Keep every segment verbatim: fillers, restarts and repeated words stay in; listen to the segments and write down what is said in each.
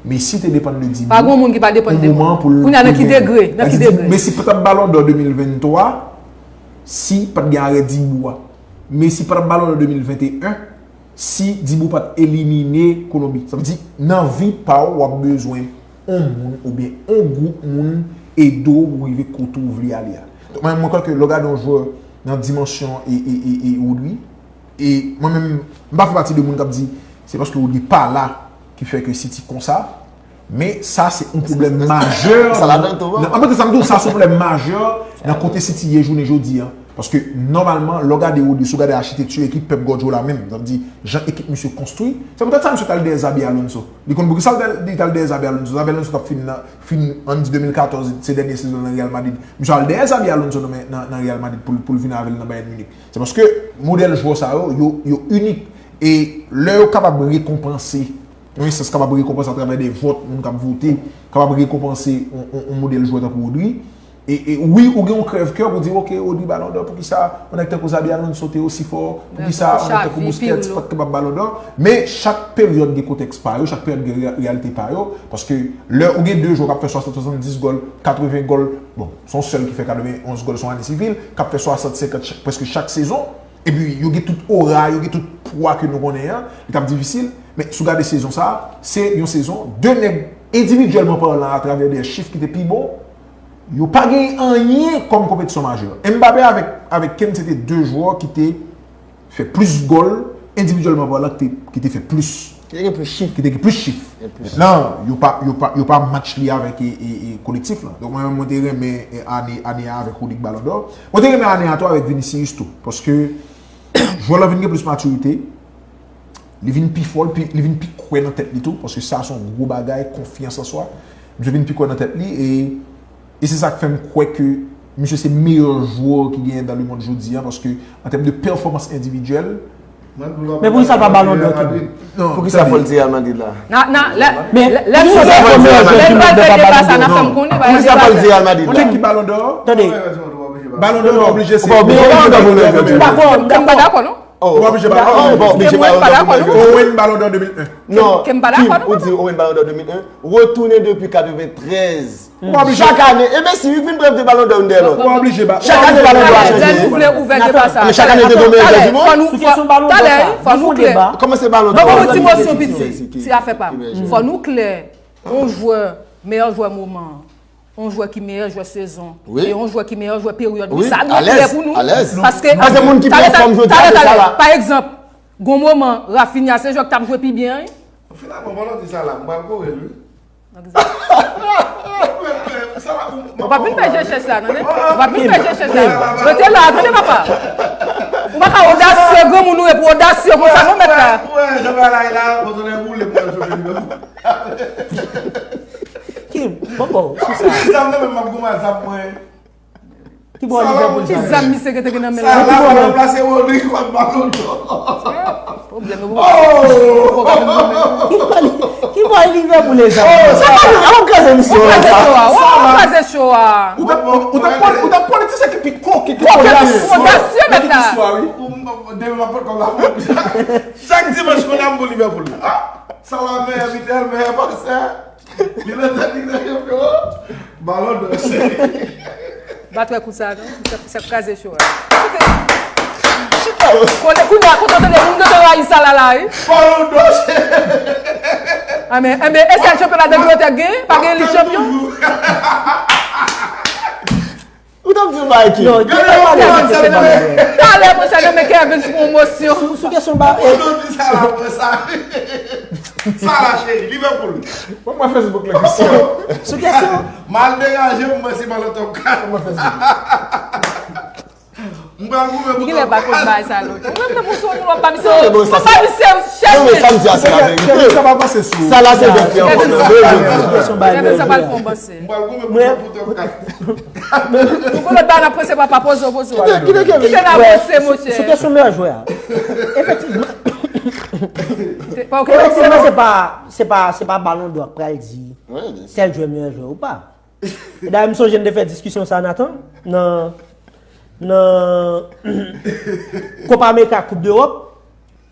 Messi te depann de Dibu. Pa gen moun ki pa depann de moun. Kounye a nan ki degre? Nan ki degre? Messi pa t ap Ballon d'Or de mil venntwa si pa t gen arè Dibu a. Messi pa t ap Ballon d'Or de mil venteyen si Dibu pa t elimine Kolonbi. Sa vle di, nan vi pa w, w ap bezwen yon moun oubyen yon gwoup moun ede w pou w rive kote w vle ale a. Donk, mwen, mwen kwè ke lè w gade yon jwè nan dimansyon e, e, e, e Rodri, e mwen menm, m pa fè pati de moun k ap di se paske Rodri pa la ki fè ke City konsa, men sa se yon pwoblèm majè. Sa ladan tou, non? An fèt, sa m di w, sa se yon pwoblèm majè nan kote City ye jounen jodi a. Paske, nòmalman, lè w gade Rodri, si w gade achitekti ekip Pep Guardiola menm, sa vle di, jan ekip misye konstwi, se poutèt sa misye t al dèyè Xabi Alonso. Li konn poukisa l t al, li t al dèyè Xabi Alonso. Xabi Alonso t ap fin nan, fin, ann di de mil katòz, se dènye sezon nan Real Madrid. Misye al dèyè Xabi Alonso nan, nan, nan Real Madrid pou l, pou l vin avè l nan Bayern Munich. Se paske modèl jwè sa yo, yo, yo inik. E lè yo kapab rekonpanse, yon enstans kapab rekonpanse atravè de vòt, moun k ap vote, kapab rekonpanse yon, yon, yon modèl jwè tankou Rodri. E, e wi, ou gen yon krèv kè pou di, oke, Rodri Ballon d'Or, poukisa yon nèg tankou Xabi Alonso te osi fò, poukisa yon nèg tankou Busquets pa t kapab Ballon d'Or? Men chak peryòd gen kontèks pa yo, chak peryòd gen reyalite pa yo, paske lè ou gen de jwè k ap fè swasant, swasanndis gòl, katreven gòl, bon, se yon sèl ki fè katrevenonz gòl se yon ane sivil, k ap fè swasant, senkant prèske chak sezon, epi yo gen tout ora, yo gen tout pwa ke nou konnen an, li t ap difisil, men si w gade sezon sa a, se yon sezon, de nèg endividyèlman palan, atravè de chif ki te pi bon, yo pa gen anyen kòm konpetisyon majè. Mbappé avèk, avèk Kane se te de jwè ki te fè plis gòl, endividyèlman palan, ki te, ki te fè plis. Ki te gen plis chif. Ki te gen plis chif. Gen plis. Mentnan, yo pa, yo pa, yo pa match li avèk e, e, e kolektif la. Donk, mwen menm, mwen te renmen e, ane, ane a avèk Rodri Ballon d'Or. Mwen te renmen ane a tou avèk Vinicius tou. Paske jwè la vin gen plis matirite. Li vin pi fò, li pi, li vin pi kwè nan tèt li tou. Paske sa se yon gwo bagay, konfyans an swa. Misye vin pi kwè nan tèt li. E E se sa k fè m kwè ke misye se meyè jwè ki genyen dans le monde jodi a, paske an tèm de pèfòmans endividyèl, Men poukisa l pa Ballon d'Or, Kim? Poukisa fò l di Real Madrid la? Na, na, lè, Men lè, lè nou poukisa fò l di Real Madrid? Lè nou pral fè deba sa, n ap fè m konnen, poukisa fò l di Real Madrid la? Kèk ki Ballon d'Or? Tande. Ballon d'Or pa oblije se Ballon d'Or. M pa dakò, m pa dakò non. Ou pa oblije Ballon d'Or. Owen Ballon d'Or de mil en. Non, Kim, ou di Owen Ballon d'Or de mil en, retounen depi katreventrèz. Chak ane, e Messi, wi, vin pran de Ballon d'Or youn dèyè lòt. Ou pa oblije ba. Chak ane Ballon d'Or a chanje. Lè nou vle ouvè deba sa. Men chak ane te gon meyè jwè di mond. Sou kesyon Ballon d'Or sa, fò nou klè. Kòman se Ballon d'Or? Ban m yon ti mosyon piti, ti afè pa m. Fò nou klè. Yon jwè, meyè jwè moman an. Yon jwè ki meyè jwè sezon. E yon jwè ki meyè jwè peryòd. Wi, sa dwe klè pou nou. Paske, paske moun ki pèfòm jodi a, se sa la. Pa egzanp, gon moman, Raphinha se jwè ki t ap jwe pi byen, wi. Finalman, pandan w di sa la, m pral kore l, wi. Ou p ap vin fè je chèch la, tande? Ou p ap vin fè je chèch la. Rete la, tande, papa. Ou pa ka odasye, granmoun ou ye pou odasye konsa, non, mèt la. Ou wè, ou wè, jan bagay la ye la, konsa lè boule pou al chofe li menm. Kim, bon, bon, sou sa. Zam nan menm, m ap goumen zam mwen. Ki bò Liverpool sa? Ki zam misye gen te gen nan men l la? Sa la, sa ranplase Rodri kòm Ballon d'Or. Pwoblèm yo. Ki bò, ki bò Liverpool e zam? Sa pa nou, an kraze emisyon an. Ou kraze show a, ou kraze show a. Ou t ap, ou t ap, ou t ap politisyen ki pi koken, ki odasye, odasye mèt la. Demen m ap pot kòb la. Chak dimanch, kounye a m pou Liverpool. Ah, sa la, meyè bitè, meyè pasè. Li nan tèt li nan chanpyon an. Ballon d'Or se. M pa t wè kou sa non. Misye ap kraze show a. Kole kounye a, kote w tande moun yo te rayi sa la la, wi. Ballon d'Or se. A men, enben, e sèl chanpyon la depi yo te gen, pa gen lit chanpyon. Ou t ap di yon bagay ki. Non, gade yon bagay ki se Ballon d'Or. Talè, monchè, nou men Kevin sou pwomosyon. Sou, sou kesyon ba. Ou di sa la, mwen sa. Sa la, cheri, Liverpool. Mwen, mwen Facebook la, Christian. Sou kesyon. Mal deraje, mwen se Ballon Top kat. Mwen Facebook. Mwen goumen pou Top kat. Li gen lè pa konn bay sa lòt. Ou menm nan pou sou moun wap ba misye. Wap ba misye chèch. Non, men sa m di a, se la verite. Sa pa pase sou. Sa la, se vèt ki ankò. Kevin, sa pa l fè yon panse. Mwen goumen pou Top kat. Ou konn lòt bagay n ap panse, papa, poze w, poze w. Kite, kite Kevin. Kite n avanse, monchè. Sou kesyon meyè jwè a. Efektivman. Efektivman, se pa, se pa, se pa Ballon d'Or k pral di tèl jwè meyè jwè ou pa. E dayè, m sonje n te fè diskisyon sa, Nathan, nan, nan Copa America, Coupe d'Europe.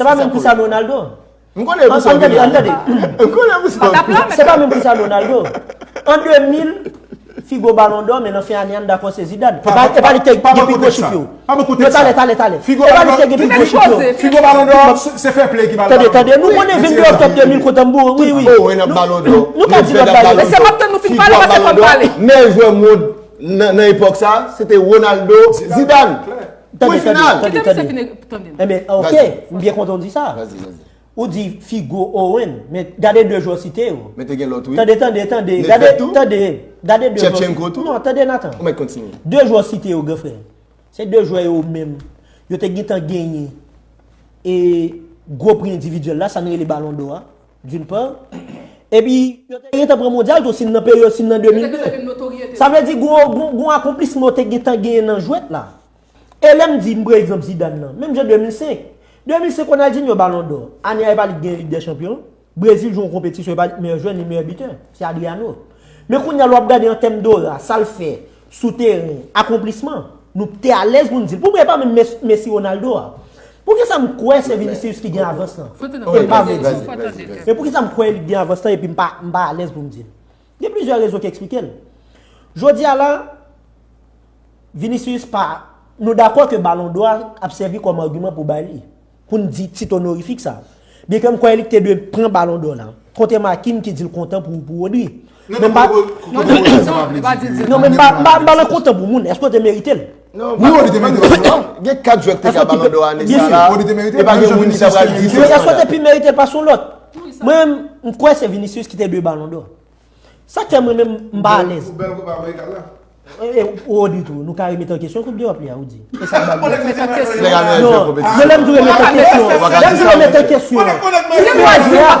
Se pa menm Cristiano Ronaldo. M konnen pou sa. Ann tande, ann tande. M konnen pou sa. Se pa menm Cristiano Ronaldo. An de mil, Figo Balon dò, men nan fen ane a, n dakò se Zidane. E pa li te gen pi gwo chif yo. Non, talè, talè, talè. E pa li te gen pi gwo chif yo. Figo Balon dò, se fair play ki ba l Balon dò. Tande, tande, nou konnen vennde oktòb de mil kontan m boure, wi, wi. Owen ap Balon dò. Nou ka di lòt bagay. Mesye, m ap tann nou fin pale, paske fò n pale. Meyè jwè mond nan epòk sa, se te Ronaldo, Zidane. Pwen final. Kite misye fin tande. Enben, ok, m byen kontan w di sa. Ou di Figo, Owen, men gade de jwè w site yo. Men te gen lòt, wi. Tande, tande, tande. Gade, tande. Gade de jwè w site yo. Non, tande, Nathan. Ou mèt kontinye. De jwè w site yo, gran frè. Se de jwè yo menm. Yo te gentan genyen e gwo pri endividyèl la, sa n rele Balon dò a, d'une part. Epi, yo te gentan pran mondyal tou, si n nan peryòd, si n nan de mil de. Sa vle di, gwo, gwo, gwo akonplisman yo te gentan genyen nan jwèt la. E lè m di, m pran egzanp Zidane nan, menm jan de mil senk. De mil senk, Ronaldinho Balon dò. Ane a, e pa li k gen Lig dè Chanpyon. Brezil jwe yon konpetisyon, e pa li k meyè jwè ni meyè bitè. Se Adriano. Men kounye a, lè w ap gade an tèm dora, sa l fè sou teren, akonplisman, nou te alèz pou n di l. Pou mwen, e pa menm Mes- Messi, Ronaldo a. Poukisa m kwè se Vinicius ki gen avans lan? E m pa vle di. Men poukisa m kwè li gen avans lan epi m pa, m pa alèz pou m di l? Gen plizyè rezon ki eksplike l. Jodi a la, Vinicius pa, nou dakò ke Balon dò a ap sèvi kòm agiman pou bay li. Pou n di tit onorifik sa. Byenke m kwè li te dwe pran Balon dò la. Kontrèman a Kim ki di l kontan pou, pou Rodri. Men m pa, non, men m pa, m pa, m pa nan kontan pou moun. Èske w te merite l? Wi, Rodri te merite l. Gen kat jwè ki te gen Balon dò ane sa la. E pa gen moun ki ta pral di sa. Èske w te pi merite l pase yon lòt? Mwen, m kwè se Vinicius ki te dwe Balon dò. Sa k fè mwen menm m pa alèz. Ou bèl koup Amerika la. E, e, ou di tou, nou ka remete an kesyon Koup Dewòp li a, ou di. E sa k ba nou. Nèg a meyè jwè konpetisyon. Non, lè m di remete an kesyon, lè m di remete an kesyon, ti meyè jwè a,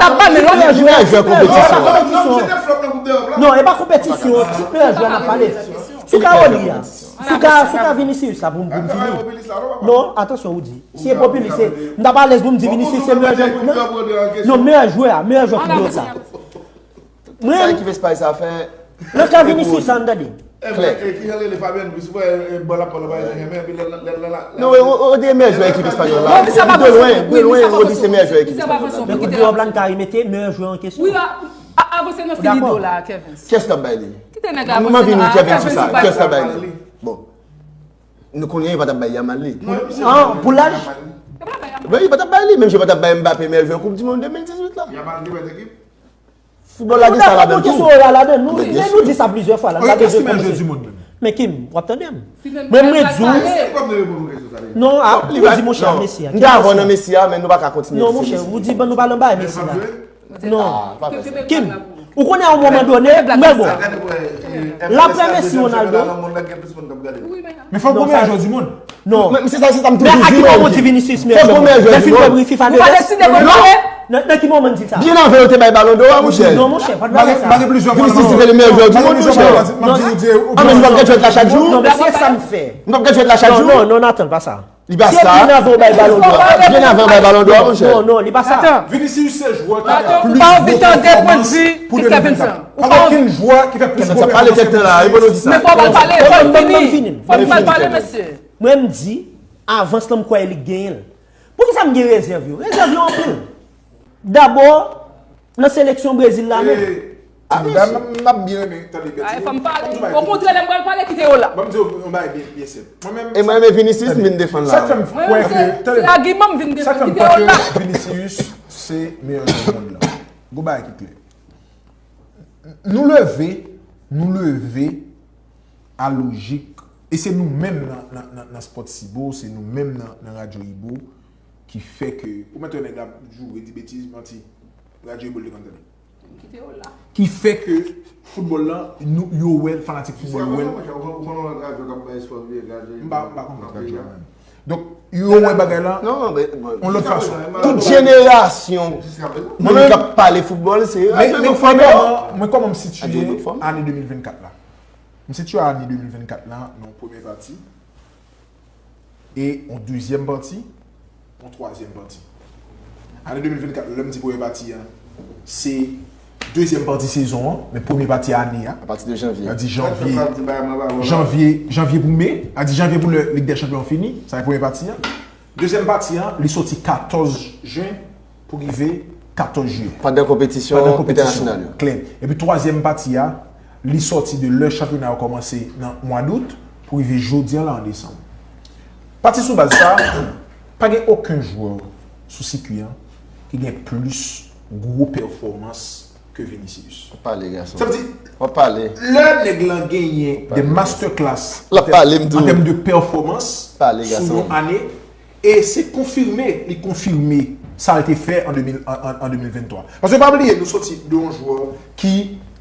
ti meyè jwè konpetisyon. Non, e pa konpetisyon, ti meyè jwè n ap pale. Sou ka Rodri a, sou ka, sou ka Vinicius la pou m, pou m fini. Non, atansyon, ou di. Si e popilis, se, m ta pa alèz pou m di Vinicius se meyè jwè. Non, meyè jwè a, meyè jwè Koup Dewòp la. Sa ekip Espay sa fè. Nan ka Vinicius sa, n tande. Klè. E ki jan l rele Fabian Ruiz, wè, e, bò l ap pran nan Paris Saint-Germain, epi lè, lè, lè, lè, lè. Non, e, o, o, de meyè jwè ekip espanyòl la. De lwen, de lwen, Rodri se meyè jwè ekip espanyòl la. Men Koup Dewòp la, n ka remete meyè jwè an kesyon. Wi, a, a, avanse nan fini do la, Kevin. Kiyès k ap bay li? Kite nèg la avanse nan Kevin sou sa. Kiyès k ap bay li? Bon. Nou konnen yo pa t ap bay Yamal li. An, pou laj? Ben, yo pa t ap bay li, menm jan yo pa t ap bay Mbappé meyè jwè Koup di Mond de mil dizuit la. Yamal li mèt ekip. Foutbòl la gen sa ladan tou. Kesyon ora ladan, nou, men nou di sa plizyè fwa la. Men Kim, w ap tande m. Mwen, mwen di w. Non, a, nou di monchè, Messi a. M te avè w nan Messi a, men nou pa ka kontinye. Non, monchè, ou di, ban nou pale anba Messi la. Non. Kim, ou konnen a yon moman done, mwen bon. L ap fè Messi, Ronaldo. Men fòk gon meyè jwè di mond. Non. Men se sa, se sa m toujou di. Men a ki moman ou di Vinicius meyè jwè? Fòk gon meyè jwè di mond. Lè fin fè bri FIFA de bès. Nan, nan ki moman m di l sa? Byen avan yo te bay Balon dò a, monchè. Non, monchè, pa t bagay sa. M pa gen plizyè fwa. Vinicius se te le meilleur joueur du monde, monchè. An, men nou p ap gen jwèt la chak jou. Non, men se sa m fè. Nou p ap gen jwèt la chak jou. Non, non, non, Nathan, pa sa. Li pa sa. Se byen avan yo bay Balon dò a. Byen avan yo bay Balon dò a, monchè. Non, non, li pa sa. Vinicius se jwè ki fè plis gwo pèfòmans pou de mil vennkat. Pa gen okenn jwè ki fè plis gwo pèfòmans ke Vinicius. Men fò m pale, fò l fini. Fò l pale, mesye. Mwen, m di, avans lan, m kwè li genyen l. Poukisa m gen rezèv yo? Rezèv yo anpil. Dabò, nan seleksyon Brezil la menm. Dam, m ap byen renmen tande Bertino. Ay, fò m pale. Okontrè, lè m pral pale, kite yo la. Ban m di w yon bagay byen, byen senp. Mwen menm, e mwen renmen Vinicius, m vin defann la. Sa k fè m kwè ke, tande, sa k fè m kwè ke Vinicius se meyè jwè mond lan. Gon bagay ki klè. Nou leve, nou leve a lojik, e se nou menm nan, nan, nan, nan Sport Cibo, se nou menm nan, nan Radyo Ibo ki fè ke, ou mèt wè nèg la ap joure, di betiz, manti, Radyo Ibo l te konn tande. Kite yo la. Ki fè ke foutbòl lan, nou, yo wè l, fanatik foutbòl yo wè l. M pa, m pa konprann Radyo Ibo menm. Donk, yo wè bagay la yon lòt fason. Tout jenerasyon moun k ap pale foutbòl, se Radyo Ibo k fòme yo. Men kòman, men kòman m sitiye ane de mil vennkat la? M sitiye ane de mil vennkat la nan yon premye pati e yon dezyèm pati, yon twazyèm pati. Ane de mil vennkat, lè m di premye pati a, se dezyèm pati sezon an, men premye pati ane a. Apati de janvye. Sa di janvye, janvye, janvye pou me, sa di janvye pou lè Lig dè Chanpyon an fini, sa se premye pati a. Dezyèm pati a, li soti katòz jen pou rive katòz jiyè. Pandan konpetisyon entènasyonal yo. Klè. Epi twazyèm pati a, li sòti de lè chanpyona yo kòmanse nan mwa dout pou rive jodi a la an desanm. Pati sou baz sa, pa gen okenn jwè sou sikwi an ki gen plis gwo pèfòmans ke Vinicius. W ap pale, gason. Sa vle di, w ap pale, lè nèg lan genyen de masterclass an tèm de pèfòmans sou yon ane, e se konfime, li konfime sa l te fè an de mil, an, an, an de mil venntwa. Paske pa bliye, nou soti de yon jwè ki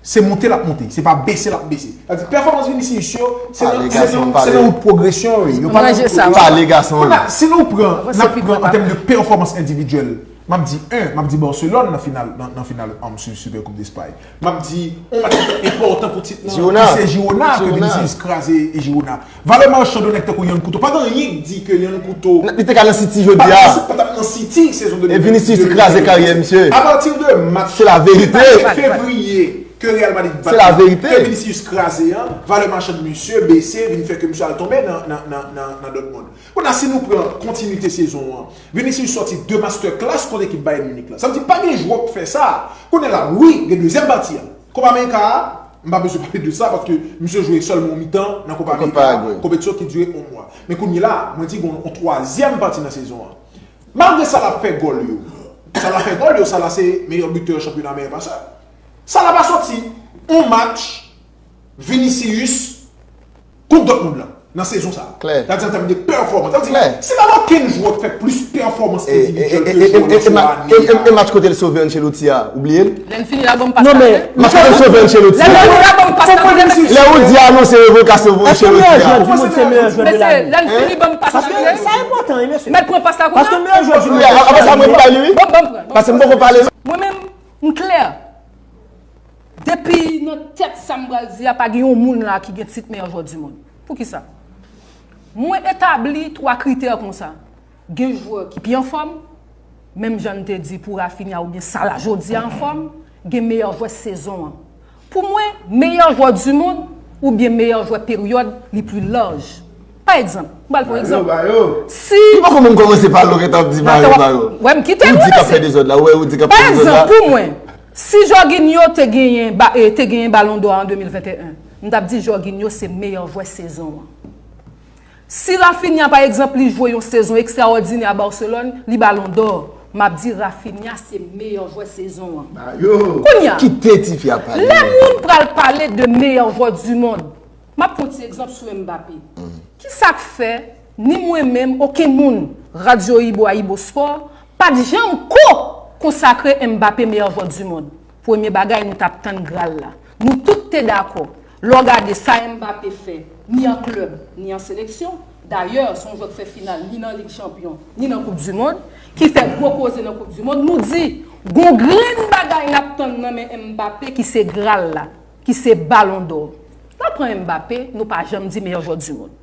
se monte l ap monte, se pa bese l ap bese. Sa vle di, pèfòmans Vinicius yo, se nan, se nan, se nan wout pwogresyon yo ye. Yo pa nan wout pwogresyon. Pale, gason. Kounye a, si nou pran, n ap pran an tèm de pèfòmans endividyèl, m ap di en, m ap di Barcelone nan final, nan, nan final, um, Su-, Super Coupe d'Espagne. M ap di, yon match ki enpòtan pou tit lan, ki se Girona, ke Vinicius kraze e Girona. Valè machann de nèg tankou Yan Couto. Pa gen anyen k di ke Yan Couto li te ka nan City jodi a. Pa t ap nan City sezon de mil venn. E Vinicius kraze karyè misye. Apati de match, se la verite, fevriye, ke Real Madrid bat, se la verite, ke Vinicius kraze an, valè machann misye bese, vin fè ke misye al tonbe nan, nan, nan, nan, nan Dortmund. Kounye a, si nou pran kontinite sezon an, Vinicius sòti de masterclass kont ekip Bayern Munich lan. Sa vle di, pa gen jwè k fè sa. Kounye a la, wi, gen dezyèm pati a. Copa America a, m pa bezwen pale de sa, paske misye jwe sèlman yon mitan nan Copa America a, konpetisyon ki dire yon mwa. Men kounye a la, mwen di gen yon twazyèm pati nan sezon an. Malgre Salah fè gòl yo, Salah fè gòl yo, Salah se meyè bitè chanpyona, meyè pasè. Salah pa sòti yon match Vinicius kont Dortmund lan nan sezon sa a. Klè. Sa di an tèm de pèfòmans. Sa di, klè, se pa gen okenn jwè k fè plis pèfòmans endividyèl ke jwè nan ane a. E, e match kote l sove Ancelotti a, ou bliye l? Lè n fini la, ban m pas la. Non, men match kote l sove Ancelotti a. Lè n fini la, ban m pas la. Lè ou di anonse revokasyon pou Ancelotti a. Èske meyè jwè di mond se meyè jwè de lane? Mesye, lè n fini, ban m pas la. Paske sa enpòtan, wi, mesye. Mèt pran pas la kounye a. Paske meyè jwè di mond. Apre sa, mwen m bay li, wi. Bon, ban m pran. Paske m poko pale. Mwen menm, m klè. Depi nan tèt sa m pral di a, pa gen yon moun la ki gen tit meyè jwè di mond. Poukisa? Mwen etabli twa kritè konsa. Gen jwè ki pi anfòm, menm jan n te di pou Raphinha oubyen Salah jodi a anfòm, gen meyè jwè sezon an. Pou mwen, meyè jwè di mond oubyen meyè jwè peryòd li pli laj. Pa egzanp, m pral pran egzanp. Si. Li poko menm kòmanse pale, ou gentan ap di ba yo, ba yo. Wè, m kite l, wi, mesye. Ou di k ap fè dezòd la, ou wè, ou di k ap fè dezòd la. Pa egzanp, pou mwen, si Jorginho te genyen ba-, eh, te genyen Balon dò an de mil venteyen, m t ap di Jorginho se meyè jwè sezon an. Si Raphinha, pa egzanp, li jwe yon sezon ekstraòdinè a Barcelone, li Balon dò, m ap di Raphinha se meyè jwè sezon an. Ba yo. Kounye a, kite tifi a pale. Lè moun pral pale de meyè jwè di mond, m ap pran ti egzanp sou Mbappé. Kisa k fè ni mwen menm, okenn moun, Radyo Ibo a Ibo Sport, pa t janm ko konsakre Mbappé meyè jwè di mond? Premye bagay, nou t ap tann Graal la. Nou tout te dakò. Lè w gade sa Mbappé fè, ni an klèb, ni an seleksyon. Dayè, se yon jwè k fè final ni nan Lig Chanpyon, ni nan Koup di Mond, ki fè gwo koze nan Koup di Mond. Nou di, gon grenn bagay n ap tann nan men Mbappé, ki se Gral la, ki se Balon dò. N ap pran Mbappé, nou pa janm di meyè jwè di mond.